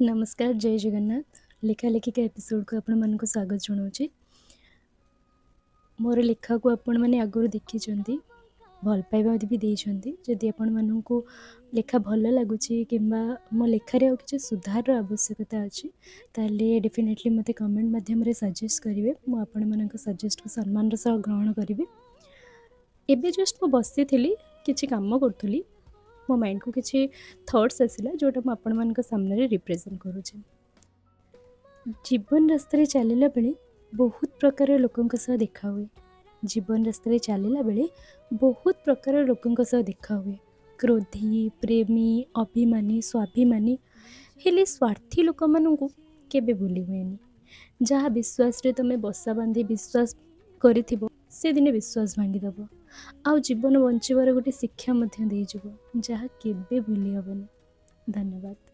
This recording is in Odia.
ନମସ୍କାର, ଜୟ ଜଗନ୍ନାଥ। ଲେଖା ଲେଖିକା ଏପିସୋଡ଼କୁ ଆପଣମାନଙ୍କୁ ସ୍ୱାଗତ ଜଣାଉଛି। ମୋର ଲେଖାକୁ ଆପଣମାନେ ଆଗରୁ ଦେଖିଛନ୍ତି, ଭଲ ପାଇବା ବି ଦେଇଛନ୍ତି। ଯଦି ଆପଣମାନଙ୍କୁ ଲେଖା ଭଲ ଲାଗୁଛି କିମ୍ବା ମୋ ଲେଖାରେ ଆଉ କିଛି ସୁଧାରର ଆବଶ୍ୟକତା ଅଛି, ତାହେଲେ ଡେଫିନେଟଲି ମୋତେ କମେଣ୍ଟ ମାଧ୍ୟମରେ ସଜେଷ୍ଟ କରିବେ। ମୁଁ ଆପଣମାନଙ୍କ ସଜେଷ୍ଟକୁ ସମ୍ମାନର ସହ ଗ୍ରହଣ କରିବି। ଏବେ ଜଷ୍ଟ ମୁଁ ବସିଥିଲି, କିଛି କାମ କରୁଥିଲି, ମୋ ମାଇଣ୍ଡକୁ କିଛି ଥଟ୍ସ ଆସିଲା, ଯେଉଁଟା ମୁଁ ଆପଣମାନଙ୍କ ସାମ୍ନାରେ ରିପ୍ରେଜେଣ୍ଟ କରୁଛି। ଜୀବନ ରାସ୍ତାରେ ଚାଲିଲା ବେଳେ ବହୁତ ପ୍ରକାର ଲୋକଙ୍କ ସହ ଦେଖା ହୁଏ। ଜୀବନ ରାସ୍ତାରେ ଚାଲିଲା ବେଳେ ବହୁତ ପ୍ରକାର ଲୋକଙ୍କ ସହ ଦେଖା ହୁଏ, କ୍ରୋଧୀ, ପ୍ରେମୀ, ଅଭିମାନୀ, ସ୍ୱାଭିମାନୀ। ହେଲେ ସ୍ୱାର୍ଥୀ ଲୋକମାନଙ୍କୁ କେବେ ଭୁଲି ହୁଏନି। ଯାହା ବିଶ୍ୱାସରେ ତୁମେ ବସା ବାନ୍ଧି ବିଶ୍ୱାସ କରିଥିବ, ସେ ଦିନେ ବିଶ୍ୱାସ ଭାଙ୍ଗିଦେବ ଆଉ ଜୀବନ ବଞ୍ଚିବାର ଗୋଟେ ଶିକ୍ଷା ମଧ୍ୟ ଦେଇଯିବ, ଯାହା କେବେ ଭୁଲି ହେବନି। ଧନ୍ୟବାଦ।